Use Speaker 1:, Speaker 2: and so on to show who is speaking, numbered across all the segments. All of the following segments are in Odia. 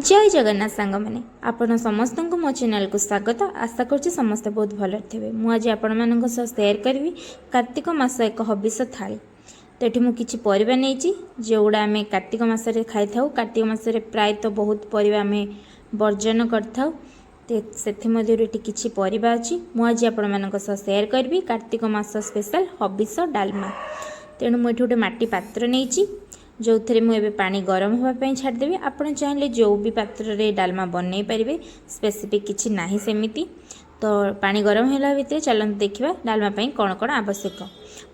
Speaker 1: ଜୟ ଜଗନ୍ନାଥ ସାଙ୍ଗମାନେ, ଆପଣ ସମସ୍ତଙ୍କୁ ମୋ ଚ୍ୟାନେଲକୁ ସ୍ୱାଗତ। ଆଶା କରୁଛି ସମସ୍ତେ ବହୁତ ଭଲରେ ଥିବେ। ମୁଁ ଆଜି ଆପଣମାନଙ୍କ ସହ ସେୟାର କରିବି କାର୍ତ୍ତିକ ମାସ ଏକ ହବିଷ ଥାଳି। ତ ଏଠି ମୁଁ କିଛି ପରିବା ନେଇଛି, ଯେଉଁଗୁଡ଼ା ଆମେ କାର୍ତ୍ତିକ ମାସରେ ଖାଇଥାଉ। କାର୍ତ୍ତିକ ମାସରେ ପ୍ରାୟତଃ ବହୁତ ପରିବା ଆମେ ବର୍ଜନ କରିଥାଉ। ତ ସେଥିମଧ୍ୟରୁ ଏଠି କିଛି ପରିବା ଅଛି। ମୁଁ ଆଜି ଆପଣମାନଙ୍କ ସହ ସେୟାର କରିବି କାର୍ତ୍ତିକ ମାସ ସ୍ପେଶାଲ ହବିଷ ଡାଲମା। ତେଣୁ ମୁଁ ଏଠି ଗୋଟେ ମାଟି ପାତ୍ର ନେଇଛି, ଯେଉଁଥିରେ ମୁଁ ଏବେ ପାଣି ଗରମ ହେବା ପାଇଁ ଛାଡ଼ିଦେବି। ଆପଣ ଚାହିଁଲେ ଯେଉଁ ବି ପାତ୍ରରେ ଡାଲମା ବନେଇ ପାରିବେ, ସ୍ପେସିଫିକ୍ କିଛି ନାହିଁ ସେମିତି। ତ ପାଣି ଗରମ ହେଲା ଭିତରେ ଚାଲନ୍ତୁ ଦେଖିବା ଡାଲମା ପାଇଁ କ'ଣ କ'ଣ ଆବଶ୍ୟକ।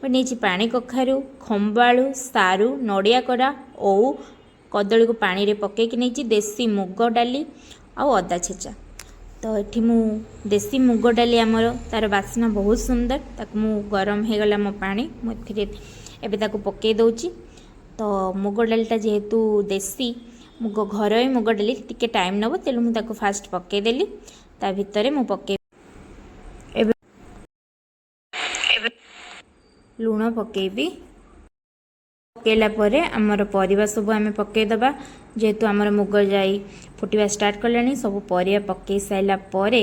Speaker 1: ମୁଁ ନେଇଛି ପାଣି କଖାରୁ, ଖମ୍ବାଳୁ, ସାରୁ, ନଡ଼ିଆ କୋରା, ଓଉ, କଦଳୀକୁ ପାଣିରେ ପକାଇକି ନେଇଛି, ଦେଶୀ ମୁଗ ଡାଲି ଆଉ ଅଦା ଛେଚା। ତ ଏଠି ମୁଁ ଦେଶୀ ମୁଗ ଡାଲି, ଆମର ତା'ର ବାସ୍ନା ବହୁତ ସୁନ୍ଦର। ତାକୁ ମୁଁ ଗରମ ହେଇଗଲା ମୋ ପାଣି, ମୁଁ ଏଥିରେ ଏବେ ତାକୁ ପକାଇ ଦେଉଛି। ତ ମୁଗ ଡାଲିଟା ଯେହେତୁ ଦେଶୀ ମୁଗ, ଘରୋଇ ମୁଗ ଡାଲି, ଟିକେ ଟାଇମ୍ ନେବ, ତେଣୁ ମୁଁ ତାକୁ ଫାଷ୍ଟ ପକାଇଦେଲି। ତା ଭିତରେ ମୁଁ ପକାଇ ଏବେ ଲୁଣ ପକାଇବି। ପକାଇଲା ପରେ ଆମର ପରିବା ସବୁ ଆମେ ପକାଇଦେବା। ଯେହେତୁ ଆମର ମୁଗ ଯାଇ ଫୁଟିବା ଷ୍ଟାର୍ଟ କଲାଣି, ସବୁ ପରିବା ପକାଇ ସାରିଲା ପରେ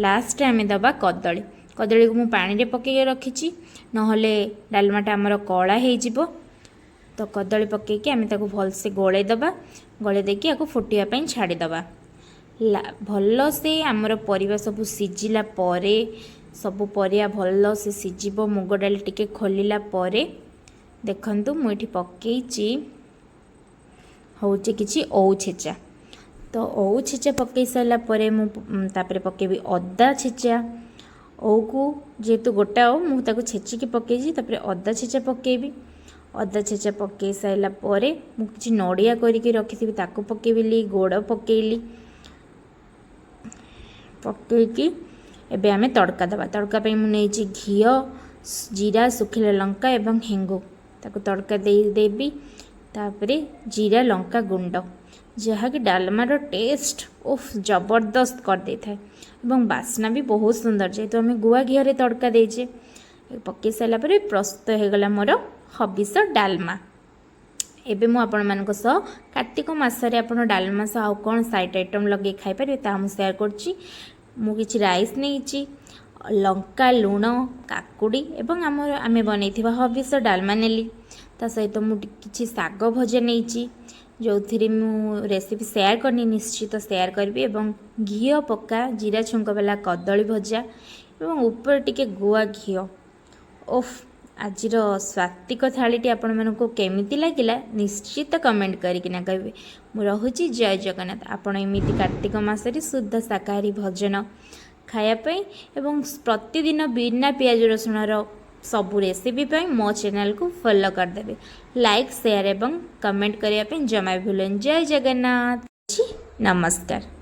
Speaker 1: ଲାଷ୍ଟରେ ଆମେ ଦେବା କଦଳୀ। କଦଳୀକୁ ମୁଁ ପାଣିରେ ପକାଇକି ରଖିଛି, ନହେଲେ ଡାଲମାଟା ଆମର କଳା ହେଇଯିବ। ତ କଦଳୀ ପକାଇକି ଆମେ ତାକୁ ଭଲସେ ଗୋଳେଇ ଦେବା। ଗୋଳେଇ ଦେଇକି ଆକୁ ଫୁଟିବା ପାଇଁ ଛାଡ଼ିଦେବା। ଭଲସେ ଆମର ପରିବା ସବୁ ସିଝିଲା ପରେ, ସବୁ ପରିବା ଭଲସେ ସିଝିବ, ମୁଗ ଡାଲି ଟିକେ ଖୋଲିଲା ପରେ, ଦେଖନ୍ତୁ ମୁଁ ଏଠି ପକେଇଛି ହେଉଛି କିଛି ଓଉ ଛେଚା। ତ ଓଉ ଛେଚା ପକାଇ ସାରିଲା ପରେ ମୁଁ ତାପରେ ପକାଇବି ଅଦା ଛେଚା। ଓଉକୁ ଯେହେତୁ ଗୋଟା ଓଉ, ମୁଁ ତାକୁ ଛେଚିକି ପକେଇଛି। ତାପରେ ଅଦା ଛେଚା ପକାଇବି। ଅଦା ଛେଚା ପକାଇ ସାରିଲା ପରେ ମୁଁ କିଛି ନଡ଼ିଆ କରିକି ରଖିଥିବି, ତାକୁ ପକାଇବି। ଗୋଡ଼ ପକାଇଲି। ପକାଇକି ଏବେ ଆମେ ତଡ଼କା ଦେବା। ତଡ଼କା ପାଇଁ ମୁଁ ନେଇଛି ଘିଅ, ଜିରା, ଶୁଖିଲା ଲଙ୍କା ଏବଂ ହେଙ୍ଗୁ। ତାକୁ ତଡ଼କା ଦେଇଦେବି। ତାପରେ ଜିରା ଲଙ୍କା ଗୁଣ୍ଡ, ଯାହାକି ଡାଲମାର ଟେଷ୍ଟ ଓଫ୍ ଜବରଦସ୍ତ କରିଦେଇଥାଏ ଏବଂ ବାସ୍ନା ବି ବହୁତ ସୁନ୍ଦର, ଯେହେତୁ ଆମେ ଗୁଆ ଘିଅରେ ତଡ଼କା ଦେଇଛେ। ପକାଇ ସାରିଲା ପରେ ପ୍ରସ୍ତୁତ ହେଇଗଲା ମୋର ହବିଷ ଡାଲମା। ଏବେ ମୁଁ ଆପଣମାନଙ୍କ ସହ କାର୍ତ୍ତିକ ମାସରେ ଆପଣ ଡାଲମା ସହ ଆଉ କ'ଣ ସାଇଡ଼୍ ଆଇଟମ୍ ଲଗେଇ ଖାଇପାରିବେ, ତାହା ମୁଁ ସେୟାର କରୁଛି। ମୁଁ କିଛି ରାଇସ୍ ନେଇଛି, ଲଙ୍କା, ଲୁଣ, କାକୁଡ଼ି ଏବଂ ଆମର ଆମେ ବନେଇଥିବା ହବିଷ ଡାଲମା ନେଲି। ତା ସହିତ ମୁଁ କିଛି ଶାଗ ଭଜା ନେଇଛି, ଯେଉଁଥିରେ ମୁଁ ରେସିପି ସେୟାର କରିନି, ନିଶ୍ଚିତ ସେୟାର କରିବି, ଏବଂ ଘିଅ ପକା ଜିରା ଛୁଙ୍କ ବାଲା କଦଳୀ ଭଜା ଏବଂ ଉପରେ ଟିକେ ଗୁଆ ଘିଅ। ଓଫ୍, ଆଜିର ସ୍ୱାସ୍ତିକ ଥାଳିଟି ଆପଣମାନଙ୍କୁ କେମିତି ଲାଗିଲା, ନିଶ୍ଚିତ କମେଣ୍ଟ କରିକିନା କହିବେ। ମୁଁ ରହୁଛି, ଜୟ ଜଗନ୍ନାଥ। ଆପଣ ଏମିତି କାର୍ତ୍ତିକ ମାସରେ ଶୁଦ୍ଧ ଶାକାହାରୀ ଭୋଜନ ଖାଇବା ପାଇଁ ଏବଂ ପ୍ରତିଦିନ ବିନା ପିଆଜ ରସୁଣର ସବୁ ରେସିପି ପାଇଁ ମୋ ଚ୍ୟାନେଲକୁ ଫଲୋ କରିଦେବେ। ଲାଇକ୍, ସେୟାର ଏବଂ କମେଣ୍ଟ କରିବା ପାଇଁ ଜମା ବି ଭୁଲନି। ଜୟ ଜଗନ୍ନାଥ, ନମସ୍କାର।